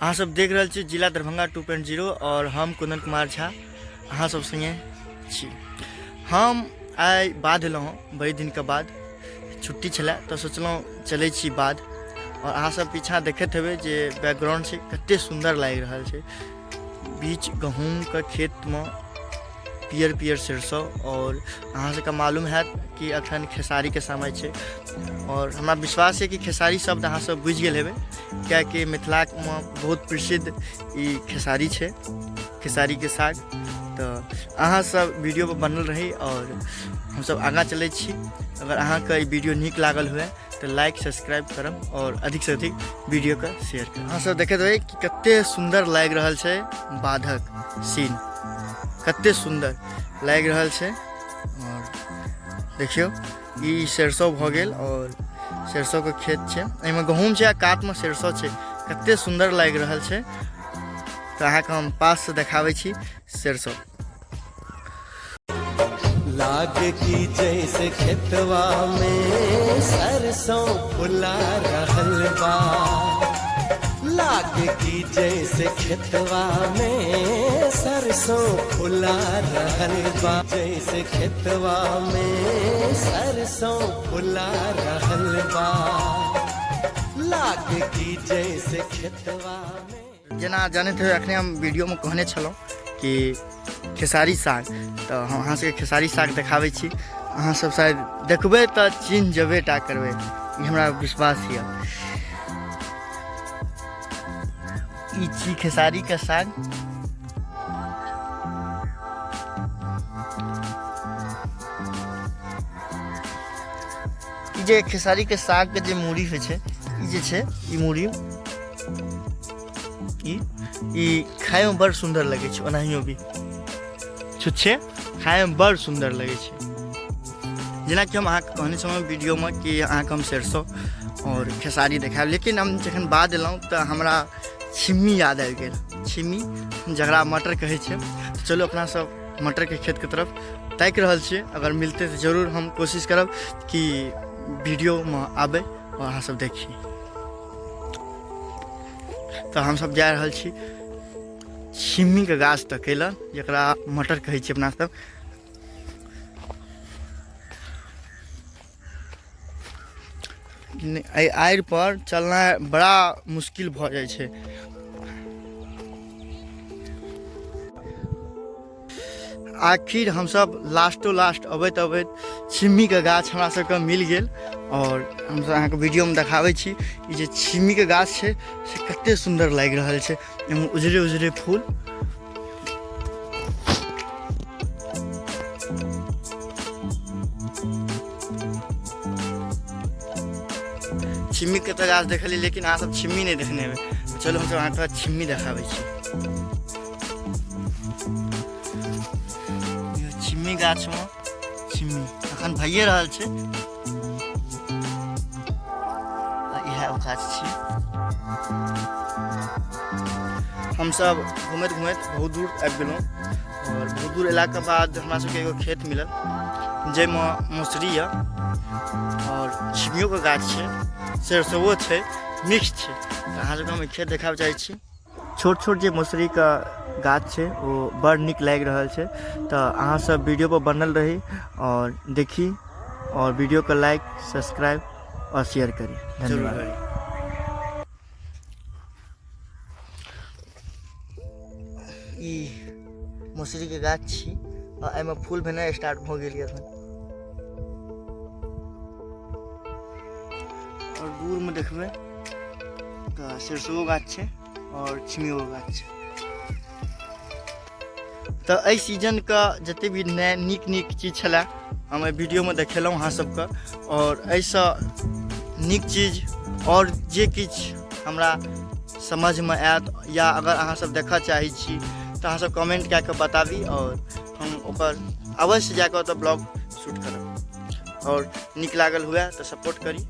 अहाँ सब देख रहल छी जिला दरभंगा 2.0 और हम कुंदन कुमार झा अहाँ सब संगे छी। हम आइ बाध एलहुँ हँ बड़ी दिनके बाद, छुट्टी छलै तऽ सोचलहुँ चलै छी बाध। और अहाँ सब पीछा देखैत हेबै जे बैकग्राउंड छै कते सुन्दर लागि रहल छै, बीच गहूँमके खेतमे पियर पियर सरसों। और अहाँ सबके मालूम हैत कि अखन खेसारीके समय छै और हमरा विश्वास है कि खेसारी शब्द अहाँ सब बुझि गेल हेबै, कियाकि मिथिलामे बहुत प्रसिद्ध ई खेसारी छै, खेसारीके साग। तऽ अहाँ सब वीडियो पर बनल रही और हमसब आगाँ चलै छी। अगर अहाँके ई वीडियो नीक लागल हुए तऽ लाइक सब्सक्राइब करब और अधिक से अधिक वीडियोके शेयर करब। अहाँ सब देखैत हेबै कि कते सुन्दर लागि रहल छै बाधक सीन, कते सुन्दर लागि रहल छै। और देखियौ ई सरसों भऽ गेल और सरसोंके खेत छै, एहिमे गहूँम छै आ कातमे सरसों छै, कते सुन्दर लागि रहल छै। तऽ अहाँके हम पाससँ देखाबै छी सरसों। लाग की जैसे खेतवा में सरसों फुला रहल बा, लाग की जैसे खेतवा में सरसों फुला रहल बा, जैसे खेतवा में सरसों फुला रहल बा, लाग की जैसे खेतवा में। जेना जानैत हेबै अखने हम वीडियोमे कहने छलहुँ कि खेसारी साग, तऽ हम अहाँ सबके खेसारी साग देखाबै छी। अहाँ सब शायद देखबै तऽ चिन्ह जेबे टा करबै, ई हमरा विश्वास यऽ। ई छी खेसारीके साग। ई जे खेसारीके सागके जे मूड़ी होइ छै, ई जे छै ई मूड़ी ई खायमे बड़ सुन्दर लगै छै, ओनाहियो भी छुच्छे खायमे बड़ सुन्दर लगै छै। जेनाकि हम अहाँके कहने छलहुँ वीडियोमे कि अहाँके हम सरसों आओर खेसारी देखायब, लेकिन हम जखन बाद एलहुँ तऽ हमरा छिम्मी याद आबि गेल, छिम्मी जकरा मटर कहै छै। तऽ चलू अपना सब मटरके खेतके तरफ ताकि रहल छियै, अगर मिलतै तऽ जरूर हम कोशिश करब कि वीडियोमे आबै आओर अहाँ सब देखी। तऽ हमसब जा रहल छी छिम्मीके गाछ तकै लए, जकरा मटर कहै छियै अपना सब। एहि आड़ि पर चलनाइ बड़ा मुश्किल भऽ जाइ छै। आखिर हमसब लास्टो लास्ट अबैत अबैत छिम्मीके गाछ हमरा सबके मिल गेल और हमसब अहाँके वीडियोमे देखाबै छी। ई जे छिम्मीके गाछ छै से कते सुन्दर लागि रहल छै, एहिमे उजरे उजरे फूल। छिम्मीके तऽ गाछ देखलियै, लेकिन अहाँ सब छिम्मी नहि देखने हेबै। चलू हमसब अहाँके छिम्मी देखाबै छी। छिम्मी गाछमे छिम्मी अखन भइए रहल छै, इएह ओ गाछ छी। हमसब घुमैत घुमैत बहुत दूर आबि गेलहुँ और बहुत दूर अयलाके बाद हमरा सबके एगो खेत मिलल जाहिमे मौसरी यऽ और छिम्मियोके गाछ छै, सरसोओ छै, मिक्स छै। तऽ अहाँ सबके हम खेत देखाबऽ चाहै छी। छोट छोट जे मौसरीके गाछ छै ओ बड़ नीक लागि रहल छै। तऽ अहाँ सब वीडियो पर बनल रही और देखी और वीडियो के लाइक सब्सक्राइब और शेयर करी। धन्यवाद। ई मौसरीके गाछ छी और एहिमे फूल भेनाइ स्टार्ट भऽ गेल यऽ एखन। और दूरमे देखबै तऽ सरसो गाछ छै और छिमियो गाछ छै। तऽ एहि सीजनके जते भी नया नीक नीक चीज छलै हम एहि वीडियोमे देखेलहुँ अहाँ सबके, और एहिसँ नीक चीज और जे किछु हमरा समझमे आयत या अगर अहाँ सब देखऽ चाहै छी तऽ अहाँ सब कमेंट कए कऽ बताबी और हम ओकर अवश्य जाकऽ ओतऽ ब्लॉग शूट करब। और नीक लागल हुए तऽ सपोर्ट करी।